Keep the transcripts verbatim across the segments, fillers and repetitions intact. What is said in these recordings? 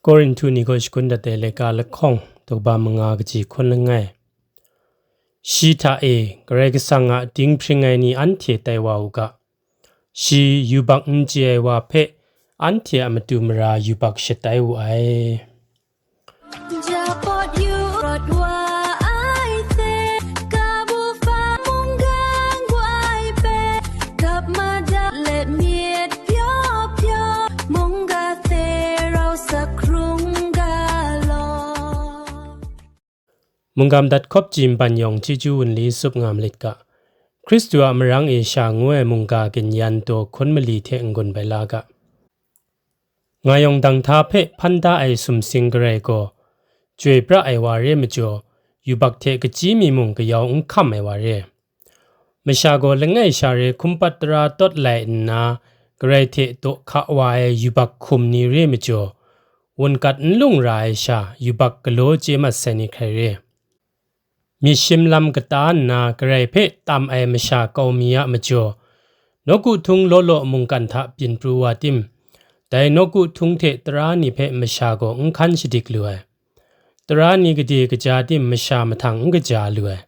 Korinhtu ni kaw shakun dat ai laika lahkawng, daw kaba manga kaji hkun langai. Shi hta e, Karai Kasang a dinghpring ai ni anhte tai wa u ga. Shi yubak n chye ai wa hpe, anhte a matu mara yubak shatai wu ai. Japawt yu rawt wa ai hte, kabu hpa mungga ngwai hpe, kap madat let myit pyaw pyaw, mungga hte rau sak hkrung ga law. Mungga madat hkawp ji nban yawng chyeju wunli tsup nga malit ga. Hkristu a marang e sha ngu ai mungga ginyan daw hkun mali hte n-gun bai la ga. Nga yawng dang hta hpe hpan da ai sumsing Karai gaw, chyoi pra ai wa re majaw, yubak hte kachyi mi mung kayau n hkam ai wa re. Masha gaw langai sha re hkum pat tara tawt lai nna, Karai hte daw hka wa ai yubak hkum ni re majaw, wunkat n lung ra ai sha, yubak galaw chye mat sai ni hkrai re. Myit shim lam kata nna Karai hpe tam ai masha kau mi a majaw, nawku htung law law mungkan hta byin pru wa tim, dai nawku htung hte tara ni hpe masha gaw n hkan shadik lu ai. Tara ni gade kaja tim masha mahtang n kaja lu ai.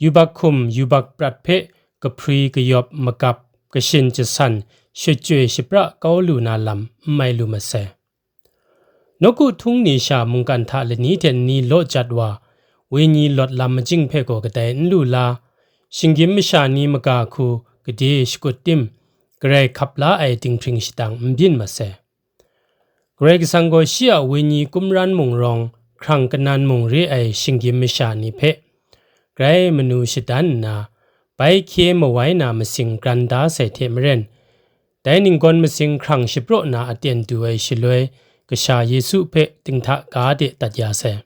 Yubak hkum, yubak prat hpe kahpri kayawp, magap, kashin jasan, shachyoi shapra kau lu na lam n mai lu masai. Nawku htung ni sha mungkan hta lani hte lani law jat wa, wenyi lawt lam majing hpe gaw kadai n lu la, shinggyim masha ni maga hku gade shakut tim, Karai hkap la ai dinghpring shadang n byin masai. Karai Kasang gaw shi a wenyi kumran mung rawng, hkrang kanan mung re ai shinggyim masha ni hpe, grai manu shadan nna, bai hkye mawai na masing gran da sai hte maren, dai ninggawn masing hkrang shapraw na aten du ai shaloi, Kasha Yesu hpe dinghta ga de dat ya sai.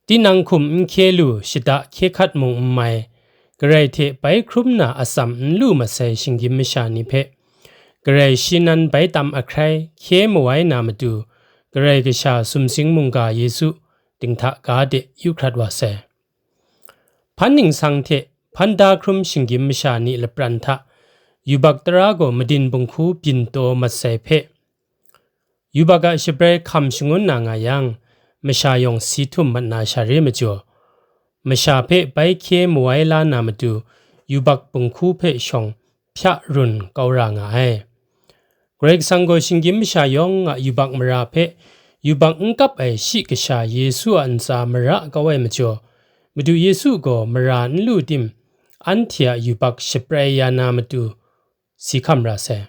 Tinang hkum n hkye lu, shada hkye hkat mung n mai, Karai hte bai hkrum na atsam n lu masai shinggyim masha ni hpe, Karai shi nan bai tam ahkrai hkye mawai na matu, Karai Kasha sumsing mungga Yesu dinghta ga de yu hkrat wa sai. Hpan ningsang hte hpan da hkrum shinggyim masha ni lapran hta, yubak tara gaw madin bunghku byin taw mat sai hpe, yubak a shabrai hkam shangun na nga yang, masha yawng si htum mat na sha re majaw, masha hpe bai hkye mawai la na matu, yubak bunghku hpe shawng hpya run kau ra nga ai. Karai Kasang gaw shinggyim masha yawng a yubak mara hpe yubak n kap ai shi kasha Yesu a ntsa mara kau ai majaw, Madu Yesu gaw mara n lu tim, anhte a yubak shaprai ya na matu si hkam ra sai.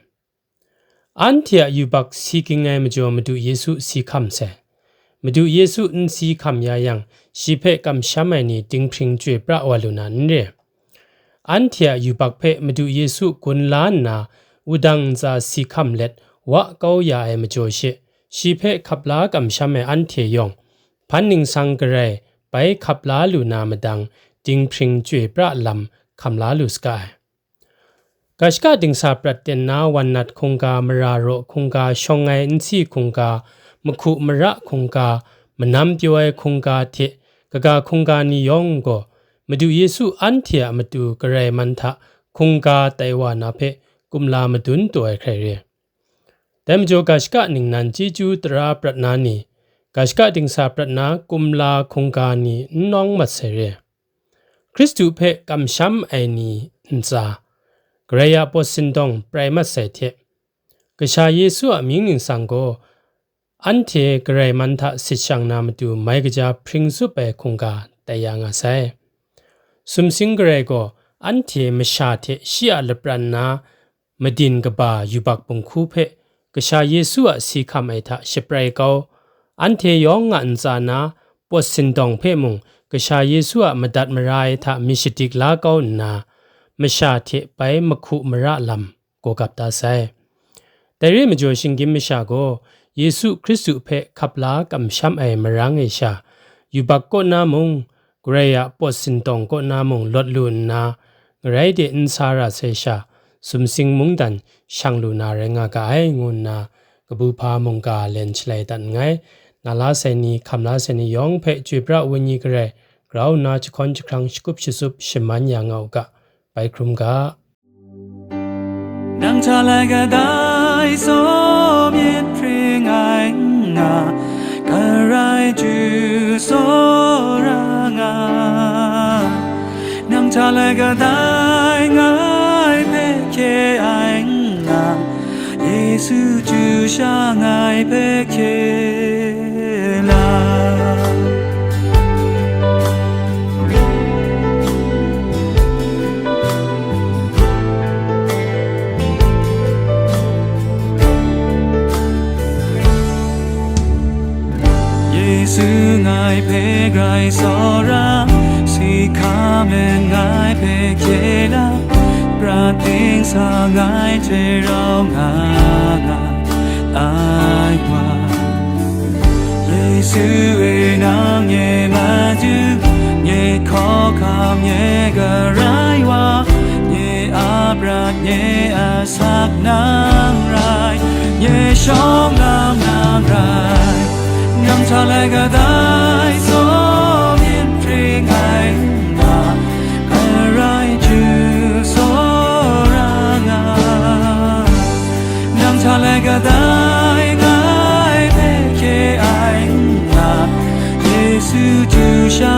Anhte a yubak si ging ai majaw Madu Yesu si hkam sai. Madu Yesu n si hkam ya yang, shi hpe kamsham ai ni dinghpring chyoi pra wa lu na n re. Anhte a yubak hpe Madu Yesu gun la nna, wudang ntsa si hkam let wa kau ya ai majaw she, shi hpe hkap la kamsham ai anhte yawng, hpan ningsang Karai bai hkap la lu na madang, dinghpring chyoi pra lam hkam la lu saga ai. Ga shaka dingsa prat ten na wan nat hkungga, mara raw hkungga, shawng ai nsi hkungga, mahku mara hkungga, manam pyaw ai hkungga hte kaga hkungga ni yawng gaw, Madu Yesu anhte a matu Karai man hta hkungga tai wa na hpe kumla madun taw ai hkrai re. Dai majaw ga shaka ningnan chyeju tara prat na ni, ga shaka dingsa prat na kumla hkungga ni n nawng mat sai re. Hkristu hpe kamsham ai ni ntsa, Karai a pawt sindawng prai mat sai hte, Kasha Yesu a mying ningsang gaw, anhte Karai man hta sit shang na matu mai kaja hpring zup ai hkungga tai ya nga sai. Sumsing Karai gaw anhte masha hte shi a lapran na madin kaba yubak bunghku hpe Kasha Yesu a si hkam ai hta shaprai kau, anhte yawng a ntsa na pawt sindawng hpe mung Kasha Yesu a madat mara ai hta myit shadik la kau nna, masha hte bai mahku mara lam gaw gap da sai. Dai re majaw shinggyim masha gaw Yesu Hkristu hpe hkap la kamsham ai marang e sha, yubak kaw na mung, Karai a pawt sindawng kaw na mung lawt lu nna, ngarai de n sa ra sai sha, sumsing mungdan shang lu na rai nga ga ai, ngu nna kabu hpa mungga len shalai dat nngai. Na la sai ni, hkam la sai ni yawng hpe chyoi pra Wenyi Karai grau nna jahkawn jahkrang shakup shatsup shaman ya nga u ga, bai hkrum ga. Nang hta lai kadai saw myit hpring ai n nga. Hta let kadai ngai hpe hkye ai nna, Yesu chyu sha ngai hpe hkye la. Yesu ngai hpe grai tsawra, si hka men ngai hpe hkye la, prat ting sa ngai hte rau nga nga ai wa. Yesu e nang nye madu, nye hkawhkam, nye garai wa, nye a prat, nye a asak nang rai, nye shawng lam nang rai. Nang hta lai kadai tsaw myit hpring ai nna, arai chyu tsawra nga. Nang hta lai kadai ngai hpe hkye ai nna, Yesu chyu sha